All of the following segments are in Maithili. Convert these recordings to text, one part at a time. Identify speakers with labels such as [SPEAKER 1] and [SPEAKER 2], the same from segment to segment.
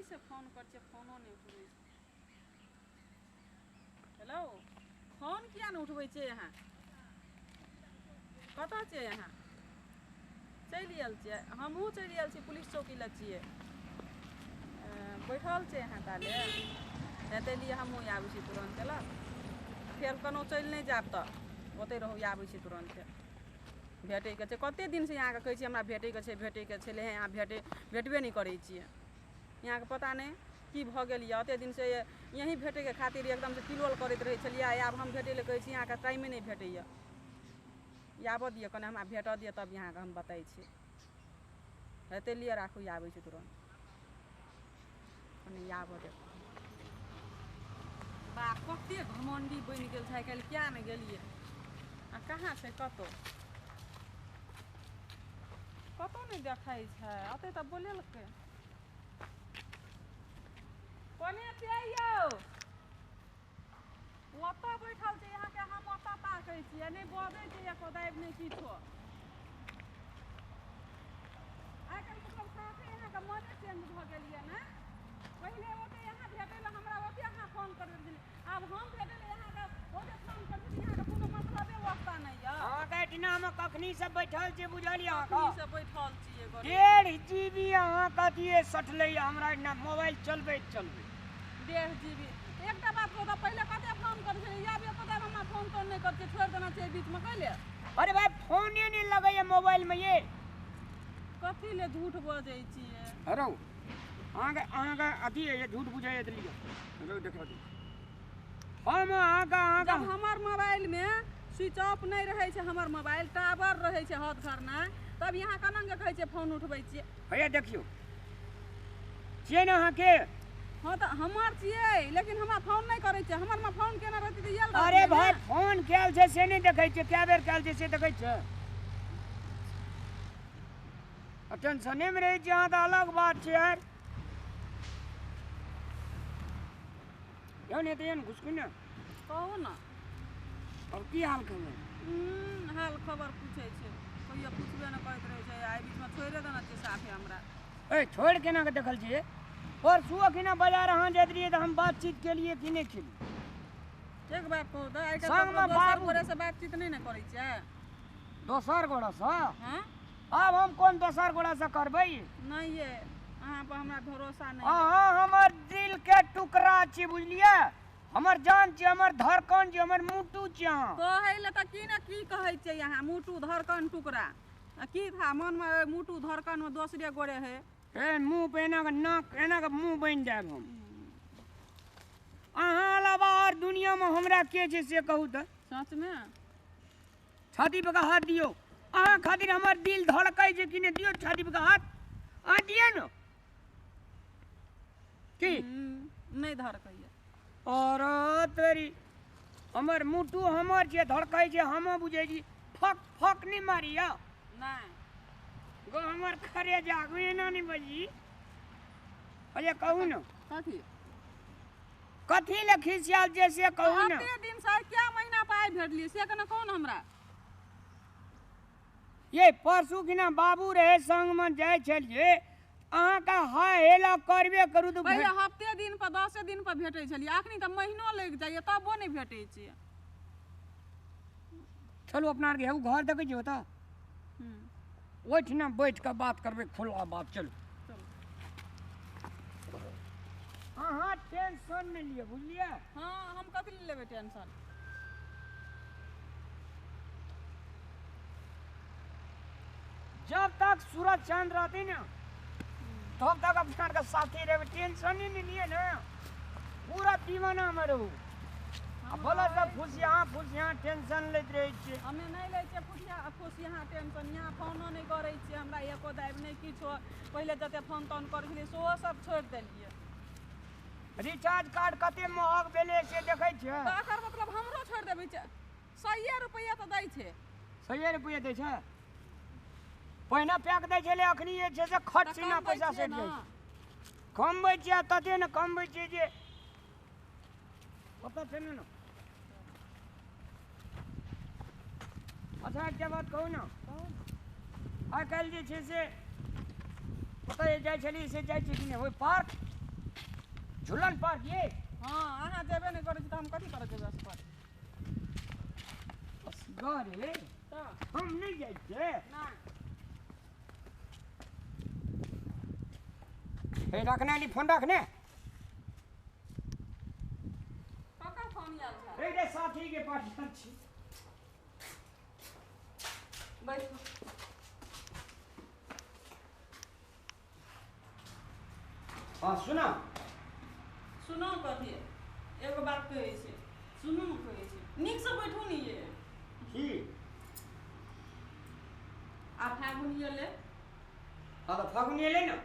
[SPEAKER 1] से फोन करै छियै, फोनो नहि उठबै छै। हेलो, फोन किया नहि उठबै छियै अहाँ? कतऽ छियै अहाँ? चलि आयल छियै? हमहूँ चलि आयल छी, पुलिस चौकी लग छियै। बैठल छियै अहाँ ताले? हेतै लिए, हमहूँ आबै छी तुरन्ते। ल फेर केनो चलि नहि जायब तऽ ओतहि रहू, आबै छी तुरन्ते। भेटैके छै, कतेक दिनसँ अहाँके कहै छी हमरा भेटैके छै, भेटैके छै, लेकिन अहाँ भेटबे नहि करै छियै। अहाँके पता नहि की भऽ गेल यऽ। ओतेक दिनसँ यहीँ भेटैके खातिर एकदमसँ किलोल करैत रहै छलियै। आब हम भेटै लए कहै छी, अहाँके टाइमे नहि भेटैए। आबऽ दिअ कने, हमरा भेटऽ दिअ, तब अहाँके हम बताइ छी। हेतै लिअ, राखू, आबै छी तुरन्त। कने आबऽ दे। बा, कते घमण्डी बनि गेल छै आइ काल्हि, किया ने गेलियै। आ कहाँ छै? कतहु कतहु नहि देखै छै। अतै तऽ बोलेलकै। कोने छियै यौ? ओतऽ बैठल छै। अहाँके हम ओतऽ ताकै छियै, नहि बजै छै एको दाबि, नहि किछो। आइ काल्हि मतलब साफे अहाँके मने चेंज भऽ गेल यऽ ने। पहिले ओते अहाँ भेटै लए हमरा ओते अहाँ फोन करैत छलियै, आब हम भेटै लए अहाँके ओते फोन करै छी, अहाँके कोनो मतलबे वास्ता नहि यऽ।
[SPEAKER 2] अहाँके एहिठिना हम कखनी से बैठल छी, बुझलियै अहाँके?
[SPEAKER 1] कखनीसँ बैठल छियै गरे।
[SPEAKER 2] 1.5 जीबी अहाँके अथिये सटलै हमरा एहिठिना मोबाइल चलबैत चलबैत।
[SPEAKER 1] 1.5 जीबी। एकटा बात कहू तऽ, पहिले कते फोन करै छलियै, आब एको दाबि हमरा फोन तोन नहि करै छियै। छोड़ि देने छियै बीचमे कैले?
[SPEAKER 2] अरे भाई, फोने नहि लगैया मोबाइल में ये।
[SPEAKER 1] कथी ले झूठ बजै छियै?
[SPEAKER 2] हरो, अहाँके अहाँके अथी है, झूठ बुझाइए तऽ लिअ, रौ देखा दू हम अहाँके
[SPEAKER 1] जब
[SPEAKER 2] अहाँके
[SPEAKER 1] हमर मोबाइलमे स्विच ऑफ नहि रहै छै, हमर मोबाइल टावर रहै छै हद घरना, तब यहाँ केना के कहै छियै फोन उठबै छियै?
[SPEAKER 2] हैया देखियौ, छियै ने अहाँके?
[SPEAKER 1] हँ तऽ हमर छियै, लेकिन हमरा फोन नहि करै छै। हमर मे फोन केने रहती तऽ आयल
[SPEAKER 2] अरे
[SPEAKER 1] रहतियै
[SPEAKER 2] भाई
[SPEAKER 1] ने।
[SPEAKER 2] फोन कयल छै से नहि देखै छियै? कए बेर कयल छै से देखै छियै? आ टेंशनेमे रहै छियै अहाँ तऽ अलग बात छै यार। यौ ने तऽ घुसकू ने।
[SPEAKER 1] कहू ने।
[SPEAKER 2] अब की हाल खबर?
[SPEAKER 1] हाल खबर पूछै छै? कहियो पुछबे नहि करैत रहै छै। आइ बीचमे छोड़िए देने छियै साफे हमरा।
[SPEAKER 2] ए, छोड़ि केना के देखल छियै? परसू अखिना बाजार अहाँ जाइत रहियै तऽ हम बातचीत केलियै कि नहि केलियै?
[SPEAKER 1] एक बात कहू तऽ, आइ काल्हि
[SPEAKER 2] संगमे
[SPEAKER 1] ककरो दोसर
[SPEAKER 2] बाबू
[SPEAKER 1] गोरेसँ बातचीत नहि ने करै छियै?
[SPEAKER 2] दोसर गोड़ासँ?
[SPEAKER 1] हँ।
[SPEAKER 2] आब हम कोन दोसर गोड़ासँ करबै?
[SPEAKER 1] नहि ये, अहाँ पर हमरा भरोसा नहि यऽ।
[SPEAKER 2] अहाँ हमर दिल के टुकड़ा छी, बुझलियै? हमर जान छी, हमर धड़कन छी, हमर मुटु छी अहाँ।
[SPEAKER 1] कहै लए तऽ की ने की कहै छियै अहाँ, मुटु, धड़कन, टुकड़ा आ की था मनमे मुटु धड़कनमे दोसरे गोरे है।
[SPEAKER 2] ए, मुँह पे एना के नाक एना के मुँह बनि जायब हम। अहाँ अलावा आओर दुनियामे हमरा के छै से कहू तऽ?
[SPEAKER 1] सचमे?
[SPEAKER 2] छाती पे के हाथ दियौ। अहाँ खातिर हमर दिल धड़कै छै कि नहि? दियौ छाती पे के हाथ, अहाँ दियौ ने की?
[SPEAKER 1] नहि धड़कैया।
[SPEAKER 2] और तोरी, हमर मुटु हमर छै, धड़कै छै, हम बुझै छी। फक फक नहि मारिया।
[SPEAKER 1] नहि।
[SPEAKER 2] गो हमर खरे जागू, एना नहि बजी। अरे कहू ने।
[SPEAKER 1] कथी?
[SPEAKER 2] कथी लए खिसियाल छै से कहू ने।
[SPEAKER 1] कते दिन से, क्या महीना पर आइ भेटलियै से कने कहू ने हमरा।
[SPEAKER 2] ये परसू किना बाबू रहे, संगमे जाइ छलियै, अहाँके हाय हेला करबे करू तऽ
[SPEAKER 1] पहिले हफ्ते दिन पर, 10 दिन पर भेटै छलियै, अखनी तऽ महीनो लागि जाइए तबो नहि भेटै छै।
[SPEAKER 2] चलू, अपना आरके हेउ घर देखै छियै ओतऽ? ओहिठिना बैठ कऽ बात करबै, खुला बात। चलू।
[SPEAKER 1] चलू।
[SPEAKER 2] अहाँ टेंशन नहि लिअ, बुझलियै?
[SPEAKER 1] हँ, हम कथी लए लेबै टेंशन?
[SPEAKER 2] जब तक सूरज चांद रहती ने, तब तक अपना आरके साथी रहबै। टेंशन ही नहीं लिअ ने, पूरा दीवाना मे रहू। आ बोला सब फुसिया फुसिया टेंशन लैत रहै छियै।
[SPEAKER 1] हमे नहि लै छियै फुसिया फुसिया टेंशन। यहाँ फोनो नहि करै छियै हमरा एको दाबि, नहि किछो। पहिले जते फोन तोन करै छलियै, सेहो सब छोड़ि देलियै।
[SPEAKER 2] रिचार्ज कार्ड कते महग भेलै से देखै छियै?
[SPEAKER 1] तऽ एकर मतलब हमरो छोड़ि देबै? सए रुपैआ तऽ दै छै।
[SPEAKER 2] सए रुपैआ दै छै? पहिने पैक दै छलै, अखनी जे छै से खट
[SPEAKER 1] तऽ
[SPEAKER 2] सीना
[SPEAKER 1] कमबै
[SPEAKER 2] पैसा
[SPEAKER 1] छियै
[SPEAKER 2] सटि
[SPEAKER 1] ने।
[SPEAKER 2] जाइ छै। कमबै छियै आ तते ने कमबै छियै जे ओतऽ छै ने। अच्छा, एकटा बात कहू ने। आइ काल्हि जे छै से ओतऽ जे जाइ छलियै से जाइ छियै कि नहि ओहि पार्क? झूलन पार्क ये।
[SPEAKER 1] हँ, अहाँ जेबे नहि करै छी तऽ हम कथी करऽ जेबै असगर?
[SPEAKER 2] असगरे?
[SPEAKER 1] तऽ
[SPEAKER 2] हम नहि जाइ छियै।
[SPEAKER 1] नहि।
[SPEAKER 2] हे रखने ली फोन रखने।
[SPEAKER 1] ककर फोन आयल छै?
[SPEAKER 2] रे रे साथी के पास छी।
[SPEAKER 1] बैठू।
[SPEAKER 2] हाँ सुना।
[SPEAKER 1] सुनू कथी, एगो बात कहै छी, सुनू कहै छी, नीकसँ बैठू ने ये।
[SPEAKER 2] की?
[SPEAKER 1] आब फागुन एलै।
[SPEAKER 2] हाँ तऽ फागुन एलै ने।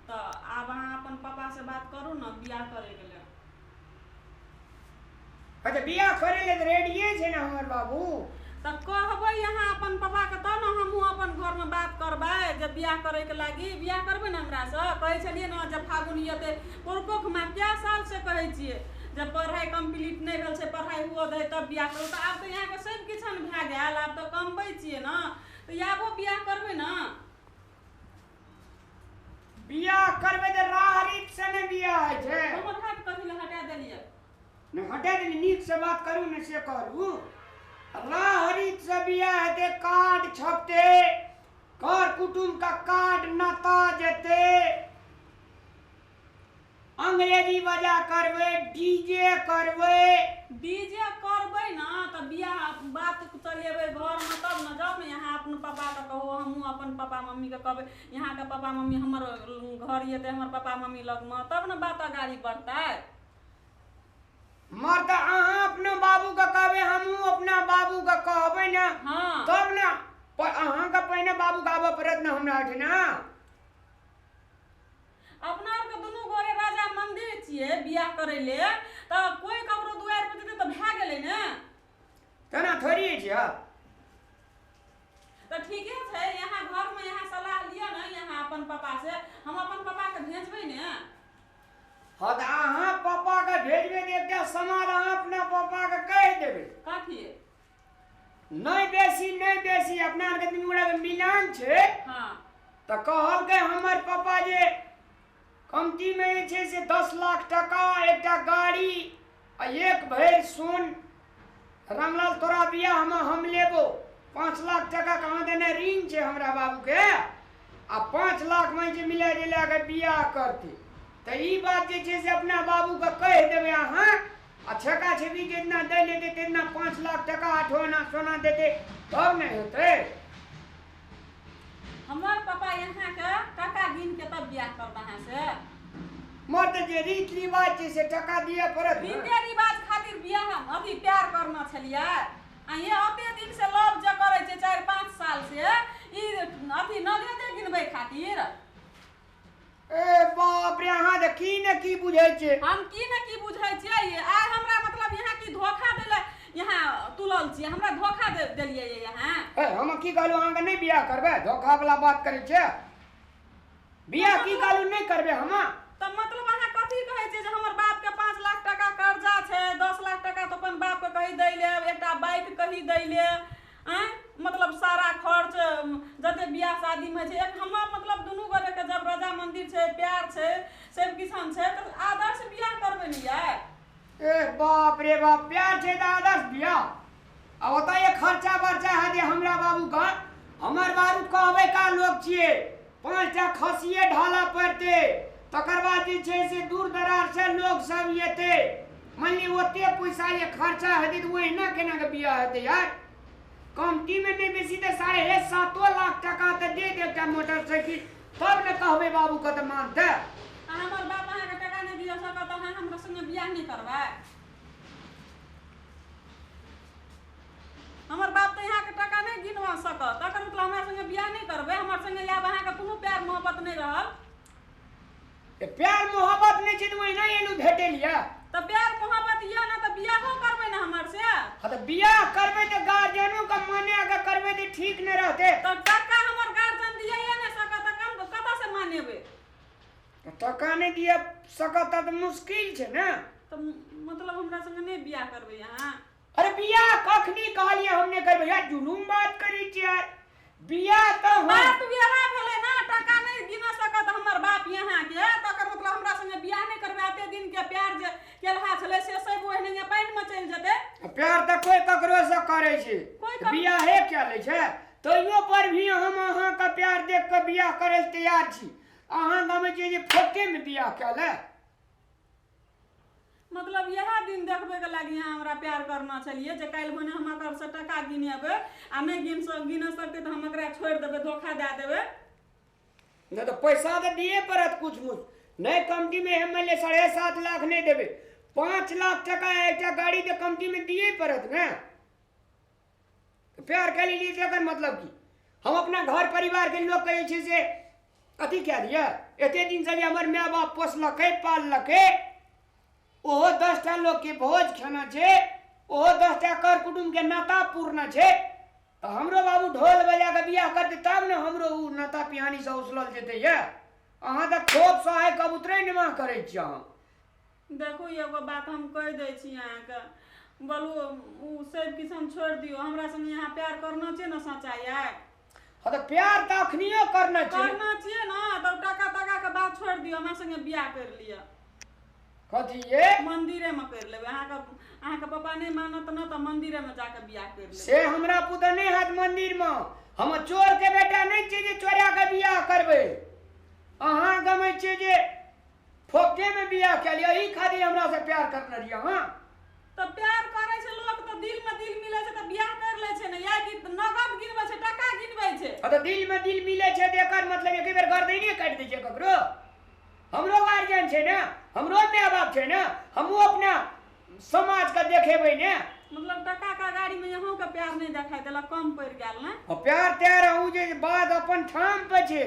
[SPEAKER 1] तऽ आब अहाँ अपन पापासँ बात करू ने बियाह करैके लेल।
[SPEAKER 2] अच्छा बियाह करे ले तऽ रेडिये छै ने हमर बाबू।
[SPEAKER 1] तऽ कहबै अहाँ अपन पापाके तब ने हमहूँ अपन घरमे बात करबै जे बियाह करैके लागी। बियाह करबै ने हमरासँ? कहै छलियै ने जब फागुन एतै पोरकोखमे, कए सालसँ कहै छियै जब पढ़ाइ कम्प्लीट नहि भेल छै, पढ़ाइ हुअ दै तब बियाह करू। तऽ आब तऽ यहाँके सब किछु भए गेल, आब तऽ कमबै छियै ने, तऽ आबो बियाह करबै ने।
[SPEAKER 2] बियाह करबै तऽ राह रीत से ने बियाह होइ छै।
[SPEAKER 1] हमर हाथ कथी लए हटा देलियै?
[SPEAKER 2] नहि हटा देली, नीक से बात करू ने से करू। राह रीत से बियाह हेतै, कार्ड छपतै, कर कुटुम्ब का कार्ड नाता जेतै, अंग्रेजी बजा करबै, डीजे करबै।
[SPEAKER 1] डीजे करबै ने तऽ बियाह बात चलेबै घरमे तब ने। जाउ ने यहाँ अपन पापाके कहू, हमहूँ अपन पापा मम्मीके कहबै, यहाँके पापा मम्मी हमर घर एतै हमर पापा मम्मी लगमे, तब ने बात अगाड़ी बढ़तै।
[SPEAKER 2] मर्द अहाँ अपना बाबूके कहबै, हमहूँ अपना बाबूके कहबै ने।
[SPEAKER 1] हाँ
[SPEAKER 2] तब ने अहाँके पहिने बाबूके आबऽ पड़त ने हमरा ओहिठिना।
[SPEAKER 1] अपना आरके दुनू गोरे राजा मंदिर छियै बियाह करै ले, तऽ कोइ ककरो दुआरि पर जेतै तऽ भए गेलै ने।
[SPEAKER 2] तेना थोड़ी छै।
[SPEAKER 1] तऽ ठीके छै, यहाँ घरमे यहाँ सलाह लिअ ने यहाँ अपन पापा से, हम अपन पापाके भेजबै ने।
[SPEAKER 2] हाँ तऽ अहाँ पापाके भेजबै तऽ एकटा समाद अहाँ अपना पापाके कहि देबै।
[SPEAKER 1] कथी?
[SPEAKER 2] नहि बेसी नहि बेसी, अपना आरके दुनू गोटाके मिलान छै।
[SPEAKER 1] हाँ
[SPEAKER 2] तऽ कहलकै हमर पापा जे कमतीमे जे छै से 10 लाख टका, एकटा गाड़ी आ 1 भरि सोन। रामलाल तोरा बियाहमे हम लेबो। 5 लाख टका कहाँ देने ऋण छै हमरा बाबूके, आ 5 लाखमे जे मिला जुला कऽ बियाह करतै। तऽ ई बात जे छै से अपना बाबूके कहि देबै अहाँ, आ छेका छेकी जितना दै लेतै तितना 5 लाख टका 8 आना सोना देतै तब ने हेतै।
[SPEAKER 1] हमर पापा यहाँके टका गिन के तब बियाह करब अहाँ से।
[SPEAKER 2] मर्द जे रीत रिवाज छै से टका दिअ पड़त ने।
[SPEAKER 1] रीते रिवाज खातिर बियाह हम अथी प्यार करना छलियै। आ ये ओते दिन से लव जे करै छै 4-5 साल से, ई अथी नगदे गिनबै खातिर।
[SPEAKER 2] ए बाप रे, अहाँ तऽ की ने की बुझै छियै।
[SPEAKER 1] हम की ने की बुझै छियै। आइ हमरा मतलब यहाँ की धोखा देले, यहाँ तुलल छियै, हमरा धोखा देलियै यहाँ।
[SPEAKER 2] ए हम की कहलहुँ अहाँके नहि बियाह करबै? धोखा वाला बात करै छियै। बियाह की कहलहुँ नहि करबै हम?
[SPEAKER 1] तऽ मतलब अहाँ कथी कहै छियै जे हमर बापके 5 लाख टका कर्जा छै, 10 लाख टका तऽ अपन बापके कही दै ले, एकटा बाइक कही दै ले, आँय मतलब सारा खर्च जते बियाह शादीमे होइ छै। एक हमर मतलब दुनू गोटेके जब रजामंदी छै, प्यार छै, सब किसान छै, तऽ आदर्श बियाह करबै ने यार।
[SPEAKER 2] ए बाप रे बाप, प्यार छै तऽ आदर्श बियाह। आ ओतऽ खर्चा बर्चा हेतै हमरा बाबूके। हमर बाबू कहबै का लोक छियै, 5टा खसिए ढालऽ पड़तै, तकर बाद जे छै से दूर दराजसँ लोक सब एतै। मानि लिअ ओते पैसा जे खर्चा हेतै तऽ ओहिना केना कऽ बियाह हेतै यार? कमतीमे नहि बेसी तऽ 7.5 लाख टका तऽ दे दे एकटा मोटरसाइकिल, तब ने कहबै बाबूके तऽ मानतै।
[SPEAKER 1] आ हमर बाप अहाँके टका नहि दिअ सकत, अहाँ हमरा संगे बियाह नहि करबै? हमर बाप तऽ यहाँके टका नहि गिनवा सकत, तकर मतलब हमरा संगे बियाह नहि करबै? हमर संगे आब अहाँके कोनो प्यार मोहब्बत नहि रहल?
[SPEAKER 2] प्यार मोहब्बत नहि छै तऽ ओहिना एलू भेटलियै।
[SPEAKER 1] तऽ प्यार मोहब्बत यऽ ने तऽ बियाहो करबै ने हमर से।
[SPEAKER 2] हाँ तऽ बियाह करबै तऽ गार्जियनो के मना के करबै तऽ ठीक नहि रहतै।
[SPEAKER 1] तऽ टका हमर गार्जियन दियै नहि सकत तऽ कम कतऽ से मानेबै?
[SPEAKER 2] टका नहि दिअ सकत तऽ मुश्किल छै ने।
[SPEAKER 1] तऽ मतलब हमरा संगे नहि बियाह करबै अहाँ?
[SPEAKER 2] अरे बियाह कखनी कहलियै हम नहि करबै यार, जुलूम बात करै छियै यार। बियाह तऽ
[SPEAKER 1] बात बियाह भेलै ना, टका नहि गिन सकत हमर बाप यहाँ के, तकर मतलब हमरा संगे बियाह नहि करबै? एते दिन के
[SPEAKER 2] करै छै, बियाहे कए लै छै, तैयो पर भी हम अहाँके प्यार देख कऽ बियाह करै लए तैयार छी। अहाँ गमै छियै जे फोटे मे बियाह कए ले।
[SPEAKER 1] मतलब इएह दिन देखबैके लागि अहाँ हमरा प्यार करना छलियै जे काल्हि भने हम एकर से टका गिनेबै आ नहि गिन सकतै तऽ हम एकरा छोड़ि देबै, धोखा दए देबै।
[SPEAKER 2] नहि तऽ पैसा तऽ दिए पड़त कुछ मुछ। नहि कमतीमे हम मानि लिअ 7.5 लाख नहि देबै, 5 लाख टका एकटा गाड़ी तऽ कमतीमे दिए पड़त ने। प्यार कऽ लेलियै तऽ एकर मतलब की? हम अपना घर परिवारके लोकके जे छै से अथी कए दिअ? एते दिनसँ जे हमर माय बाप पोसलकै पाललकै, ओहो 10टा लोकके भोज खाना छै, ओहो 10टा कर कुटुम्बके नाता पूरना छै, तऽ हमरो बाबू ढोल बजा कऽ बियाह करतै तब ने हमरो ओ नाता पिहानीसँ उसलल जेतै। यऽ अहाँ तऽ खोप सहाय कबूतरे निमाह करै छी अहाँ।
[SPEAKER 1] देखू एगो बात हम कहि दै छी अहाँके, बोलू ओ सब किछु हम छोड़ि दियौ, हमरा संगे अहाँ प्यार करना छियै ने सच्चाइ?
[SPEAKER 2] हाँ तऽ प्यार तऽ अखनियो करना छै।
[SPEAKER 1] करना छियै ने तऽ टका तका के बात छोड़ि दियौ, हमरा संगे बियाह करि लिअ।
[SPEAKER 2] कथी ये?
[SPEAKER 1] मंदिरे मे करि लेबै। अहाँके पापा नहि मानत ने तऽ मंदिरे मे जाके बियाह करि लेबै।
[SPEAKER 2] से हमरा पुतह नहि हैत मंदिरमे। हम चोरके बेटा नहि छियै जे चोरा के बियाह करबै। अहाँ गमै छियै जे फोकेमे बियाह कए लिअ, एहि खातिर हमरा से प्यार करने रहियै अहाँ।
[SPEAKER 1] तऽ प्यार करै छै लोक तऽ दिल मे दिल मिलै छै तऽ बियाह करि लै छै ने, या कि नगद गिनबै छै टका गिनबै छै?
[SPEAKER 2] आ तऽ दिल मे दिल मिलै छै तऽ एकर मतलब एक बेर गर्दने काटि दै छै ककरो? हमरो गार्जियन छै ने, हमरो माय बाप छै ने, हमहूँ अपना समाजके देखेबै ने।
[SPEAKER 1] मतलब टका के गाड़ी में अहूँ के प्यार नहीं देखाई देलक, कम पड़ि गेल ने?
[SPEAKER 2] आ प्यार त्यार अहूँ जे बात अपन ठाम पर छै,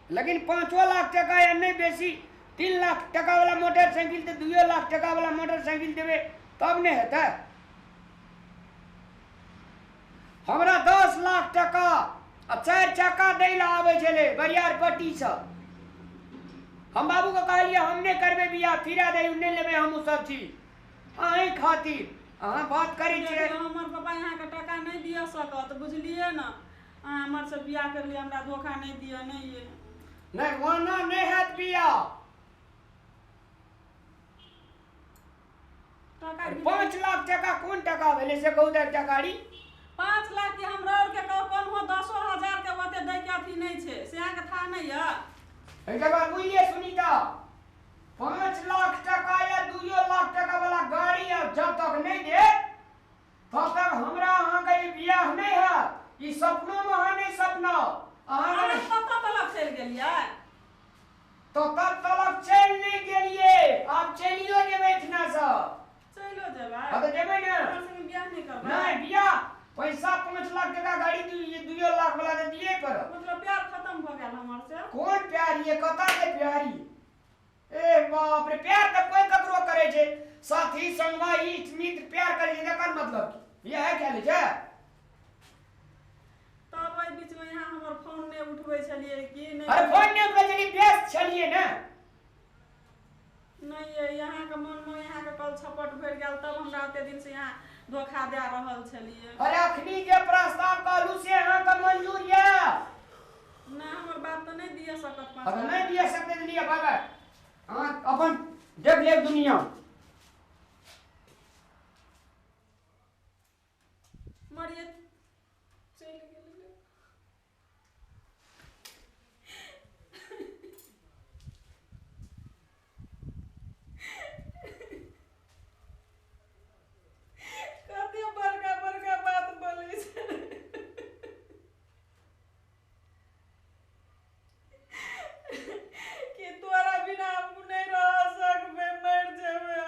[SPEAKER 2] लेकिन 5 लाख टका या नहि बेसी 3 लाख टका वाला मोटरसाइकिल तऽ 2 लाख टका वाला मोटरसाइकिल देबै तब नहि हेतै। हमरा 10 लाख टका आ 4 चक्का दै लए आबै छलै बरियारपट्टीसँ। हम बाबूके कहलियै हम नहि करबै बियाह, फिरा दै नहि लेबै हम ओ सब चीज अहीं खातिर। अहाँ बात करै छियै।
[SPEAKER 1] हमर पापा अहाँके टका नहि दिअ सकत, बुझलियै ने? अहाँ हमर से बियाह करलियै, हमरा धोखा नहि दिअ। नहि ये
[SPEAKER 2] नहि ओना नहि हैत बियाह।
[SPEAKER 1] टका
[SPEAKER 2] 5 लाख टका कोन टका भेलै से कहू तऽ एकटा गाड़ी?
[SPEAKER 1] 5 लाख के हमरा आरके कोनो 10,000 के ओते दै के अथी नहि छै, से अहाँके था नहि यऽ?
[SPEAKER 2] एकटा बात बुझलियै सुनीता, 5 लाख टका या 2 लाख टका वाला गाड़ी आब जब तक नहि देत तब तक हमरा अहाँके ई बियाह नहि हैत। ई सपनोमे अहाँ नहि सपना
[SPEAKER 1] अहाँ
[SPEAKER 2] अहाँके
[SPEAKER 1] कतऽ तलक चलि गेलियै?
[SPEAKER 2] तो तब तलक चलि नहि गेलियै, आब चलियो जेबै एहिठिनासँ।
[SPEAKER 1] चलियो जेबै?
[SPEAKER 2] हाँ तऽ जेबै ने।
[SPEAKER 1] हमर संगे बियाह नहि करबै?
[SPEAKER 2] नहि बियाह पैसा 5 लाख टका गाड़ी 2 लाख वाला तऽ दिए पड़त।
[SPEAKER 1] मतलब प्यार खत्म भऽ गेल हमर से?
[SPEAKER 2] कोन प्यार ये, कतऽ के प्यार ये? ए बाप रे, प्यार तऽ कोई ककरो करै छै, साथी संगवा इष्ट मित्र प्यार करै छै, तकर मतलब की बियाह कए लै छै?
[SPEAKER 1] तब एहि बीचमे यहाँ हमर फोन नहि उठबै छलियै कि नहि?
[SPEAKER 2] अरे फोन नहि उठबै छलियै, व्यस्त छलियै ने।
[SPEAKER 1] नहि ये अहाँके मनमे अहाँके कल छपट भरि गेल तब हमरा ओते दिन से यहाँ धोखा दए रहल छलियै।
[SPEAKER 2] अरे अखनी जे प्रस्ताव कहलू से अहाँके मंजूर यऽ?
[SPEAKER 1] नहि हमर बाप तऽ नहि दिअ सकत 5
[SPEAKER 2] अगर
[SPEAKER 1] लाख।
[SPEAKER 2] नहि दिअ सकते तऽ लिअ बाबा, अहाँ अपन देख लेब दुनिया।
[SPEAKER 1] मरिए चलि गेलै। कते बड़का बड़का बात बोलै छै कि तोरा बिना हम नहि रह सकबै, मरि जेबै।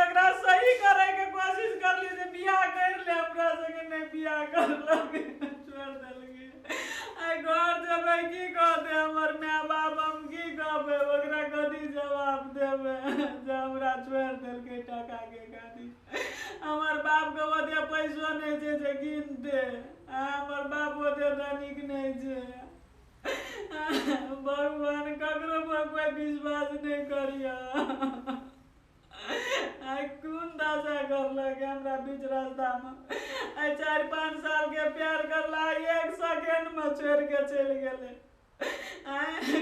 [SPEAKER 3] एकरा सही करे के कोशिश करली जे बियाह कर ले हमरा संगे, नहीं बियाह करलक, छोड़ देलकै। आइ घर जेबै की कहतै हमर my बाप, हम की कहबै ओकरा, कथी जवाब देबै जे हमरा छोड़ि देलकै टका के खातिर। हमर बाप के ओते पैसो नहि छै जे कीनतै, हमर बाप ओते धनिक नहि छै। भगवान ककरो पर कोई विश्वास नहि करिय। आइ कोन दशा करलक हमरा बीच रास्तामे। आइ 4-5 साल के प्यार करला, 1 सेकेंड में छोड़ के चलि गेलै।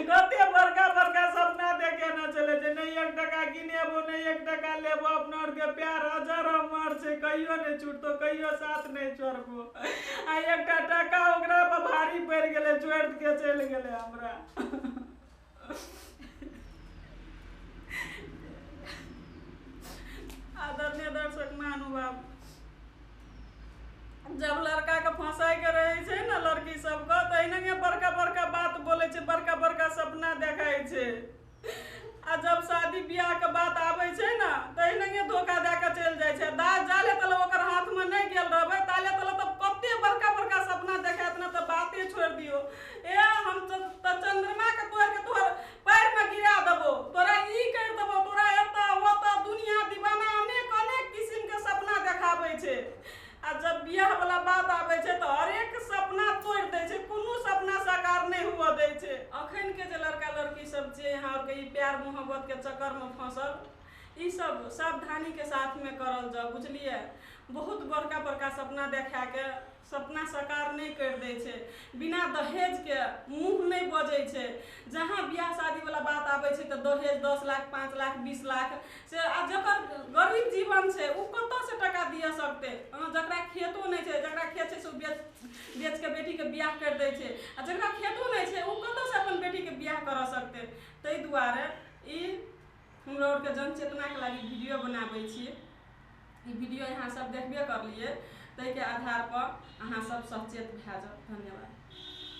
[SPEAKER 3] कते बड़का बड़का सपना देखेने छलै जे नहि 1 टका किनेबो, नहि 1 टका लेबो, अपना आरके प्यार अजर अमर छै, कहियो नहि छूटतो, कहियो साथ नहि छोड़बो। आ 1 टका ओकरा पर भारी पड़ि गेलै, छोड़ि के चलि गेलै हमरा।
[SPEAKER 1] आदरणीय दर्शक महानुभाव, जब लड़का के फंसाय के रहे छै ने लड़की सबके, तऽ एनाहिए बड़का बड़का बात बोलै छै, बड़का बड़का सपना देखाइ छै। आ जब शादी बियाह के बात आबै छै ने तऽ एनाहिए धोखा दए के चलि जाइ छै। दाज जाले तले ओकर हाथमे नहि गेल रहबै ताले तले तऽ कते बड़का बड़का सपना देखायत ने तऽ बाते छोड़ि दियौ। ए हम तऽ चंद्रमा के तोड़ि के तोहर पैरमे गिरा देबो, तोरा ई करि देबो, तोरा एतऽ ओतऽ दुनिया दीवाना अनेक अनेक किसिम के सपना देखाबै छै। आ जब बियाह वाला बात आबै छै तऽ हरेक सपना तोड़ि दै छै, कोनो सपना साकार नहि हुअ दै छै। अखन के जे लड़का लड़की सब जे यहाँ आरके ई प्यार मोहब्बत के चक्कर में फंसल, ई सब सावधानी के साथ में करल जाओ, बुझलियै। बहुत बड़का बड़का सपना देखा के सपना साकार नहि करि दै छै, बिना दहेज के मुँह नहि बजै छै। जहाँ बियाह शादी वाला बात आबै छै तऽ दहेज 10 लाख 5 लाख 20 लाख से, आ जकर गरीब जीवन छै ओ कतऽसँ टका दिअ सकतै। जकरा खेतो नहि छै, जकरा खेत छै से ओ बेच के बेटीके बियाह करि दै छै, आ जकरा खेतो नहि छै ओ कतऽसँ अपन बेटीके बियाह करऽ सकतै। ताहि दुआरे ई हमरा आरके जनचेतनाके लागि वीडियो बनाबै छियै। ई वीडियो अहाँ सब देखबे करलियै, ताहिके आधार पर अहाँ सब सचेत भए जाउ। धन्यवाद।